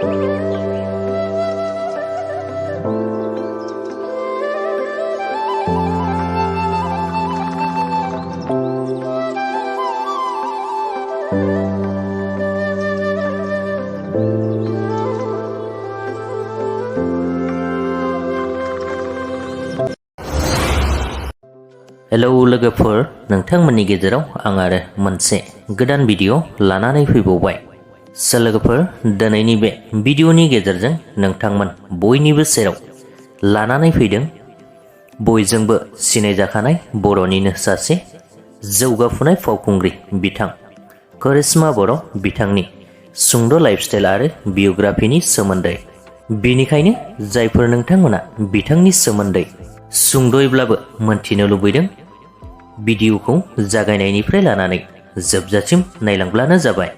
Hello लोगोफोर, नोंथांमोननि गेजेराव आं आरो मोनसे गोदान भिडिअ लानानै फैबावबाय। लोगोफोर, दिनैनि बे भिडिअनि गेजेरजों नोंथांमोन बयनिबो सेराव लानानै फैदों बयजोंबो सिनायजाखानाय बर'निनो सासे जौगाफुनाय फावखुंग्रि बिथां करिश्मा बर' बिथांनि सुंद' लाइफस्टाइल आरो बियोग्राफिनि सोमोन्दै। बेनिखायनो जायफोर नोंथांमोना बिथांनि सोमोन्दै सुंद'यैब्लाबो मोनथिनो लुबैदों, भिडिअखौ जागायनायनिफ्राय लानानै जोबजासिम नायलांब्लानो जाबाय।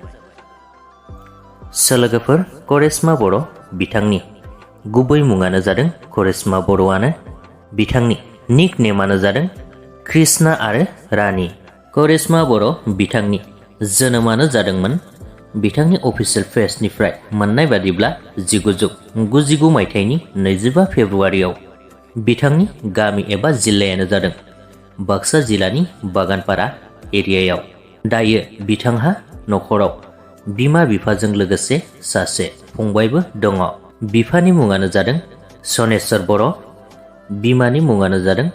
लोगोफोर, करिश्मा बर' बिथांनि गुबै मुङानो जादों करिश्मा बर'आनो। बिथांनि निक नेमानो जादों कृष्णा आरो रानी। करिश्मा बर' बिथांनि जोनोमानो जादोंमोन बिथांनि अफिसियेल पेजनिफ्राय मोननाय बादिब्ला 1999 मायथाइनि 25 फेब्रुआरियाव। बिथांनि गामि एबा जिल्लायानो जादों बाक्सा जिल्लानि बागानपारा एरियायाव। दायो बिथांहा नखराव बिमा बिफाजों लोगोसे सासे फंबायबो दङ। बिफानि मुङानो जादों सनेश्वर बर', बिमानि मुङानो जादों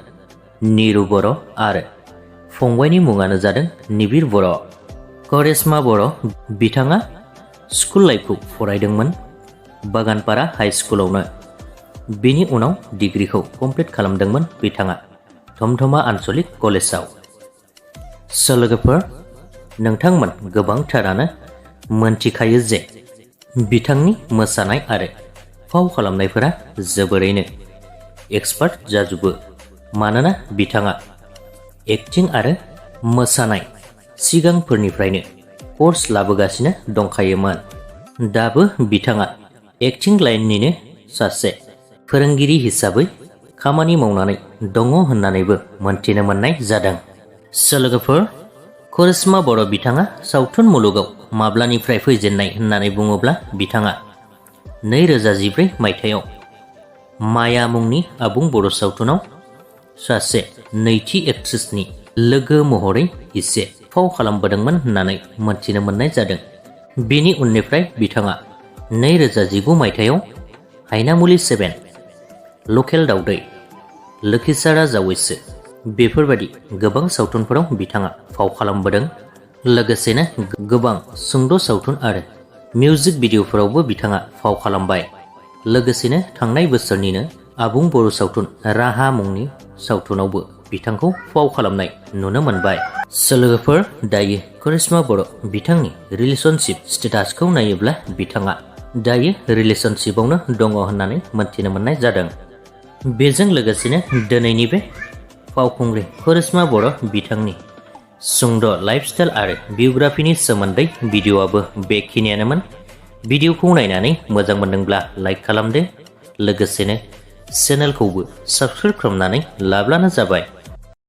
निरु बर' आरो फंबायनि मुङानो जादों निबिर बर'। करिश्मा बर' बिथाङा स्कुल लाइफखौ फरायदोंमोन बागानपारा हाइ स्कुलावनो। बेनि उनाव डिग्रीखौ कमप्लिट खालामदोंमोन बिथाङा धमधमा आनसलिक कलेजाव। लोगोफोर, नोंथांमोन गोबांथारानो मोनथिखायो जे बिथांनि मोसानाय आरो फाव खालामनायफोरा जोबोरैनो एक्सपार्ट जाजोबो। मानोना बिथाङा एक्टिं आरो मोसानाय सिगांफोरनिफ्रायनो कर्स लाबोगासिनो दंखायोमोन। दाबो बिथाङा एक्टिं लाइननिनो सासे फोरोंगिरि हिसाबै खामानि मावनानै दङ होननानैबो मोनथिनो मोननाय जादों। लोगोफोर, करिश्मा बर' बिथाङा सावथुन मुलुगाव माब्लानिफ्राय फैजेननाय होननानै बुङोब्ला बिथाङा 2014 मायथाइयाव माया मुंनि आबुं बर' सावथुनाव सासे नैथि एक्ट्रेसनि लोगो महरै एसे फाव खालामबोदोंमोन होननानै मोनथिनो मोननाय जादों। बेनि उननिफ्राय बिथाङा 2019 मायथाइयाव हायनामुलि 7, लकेल दावदै, लोखिसारा जावैसो बेफोरबायदि गोबां सावथुनफोराव बिथाङा फाव खालामबोदों। लोगोसेनो गोबां सुंद' सावथुन आरो मिउजिक भिडिअफोरावबो बिथाङा फाव खालामबाय। लोगोसेनो थांनाय बोसोरनिनो आबुं बर' सावथुन राहा मुंनि सावथुनावबो बिथांखौ फाव खालामनाय नुनो मोनबाय। लोगोफोर, दायो करिश्मा बर' बिथांनि रिलेशनशिप स्टेटासखौ नायोब्ला बिथाङा दायो रिलेशनशिपआवनो दङ होननानै मोनथिनो मोननाय जादों। बेजों लोगोसेनो दिनैनि बे फावखुंग्रि करिश्मा बर' बिथांनि सुंद' लाइफस्टाइल आरो बियोग्राफिनि सोमोन्दै भिडिअआबो बेखिनियानोमोन। भिडिअखौ नायनानै मोजां मोनदोंब्ला लाइक खालामदो। लोगोसेनो चेनेलखौबो साबस्क्राइब खालामनानै लाब्लानो जाबाय।